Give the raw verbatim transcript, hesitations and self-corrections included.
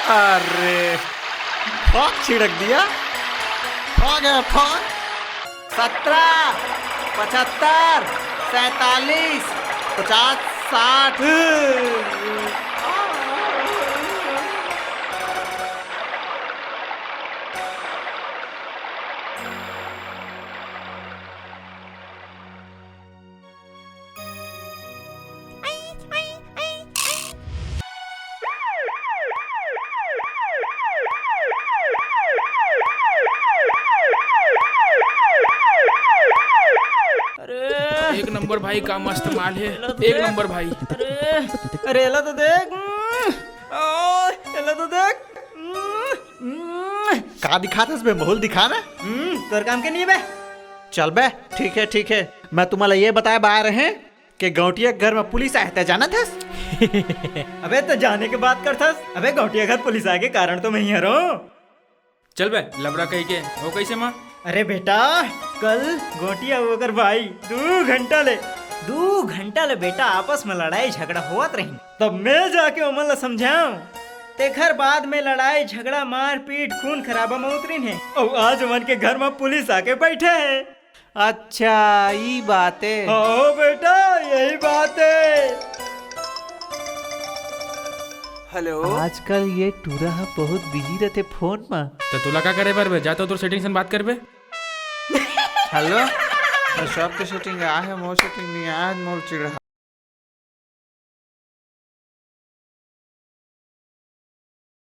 अरे, फॉग छिड़क दिया। फॉग है, फॉग। सत्रह, पचहत्तर, सैंतालीस, पचास, साठ। अरे, एक नंबर भाई, का मस्त माल हे। अरे, एक नंबर भाई। अरे, अरे, एला तो देख। हम्म, ओ, एला तो देख। हम्म, हम्म। का दिखात हस बे? माहौल दिखा ना। हम्म, तोर काम के नहीं हे बे। चल बे, ठीक हे, ठीक हे। मैं तुम्हां ला ये बताए बर आए रहें कि गौंटिया के घर में पुलिस आए हे, तैं जानत हस? अबे, तैं जाने के बात करथस। अबे, गौंटिया घर पुलिस आए के कारण तो मैं ही हरों। चल बे, लबरा कहीं के, वो कैसे माँ? अरे बेटा, कल गौंटिया अउ ओकर भाई दू घंटा ले, दू घंटा ले बेटा आपस में लड़ाई झगड़ा होवत रहिन। तब मैं जाके ओमन ला समझाऊं, तेखर बाद में लड़ाई झगड़ा, मारपीट, खून खराबा में उतरिन हे। अउ आज ओमन के घर में पुलिस आके बैठे हे। अच्छा, ई बात हे। हाँ बेटा, यही बात हे। हेलो। आजकल ये टूरा ह बहुत बिजी रहिथे फोन म। त तोला का करे बर बे? जा तो तोर सेटिंग से बात कर बे। हेलो, मैं सबके सेटिंग आए हे, मोर सेटिंग नहीं आए, मोर चिढ़ा।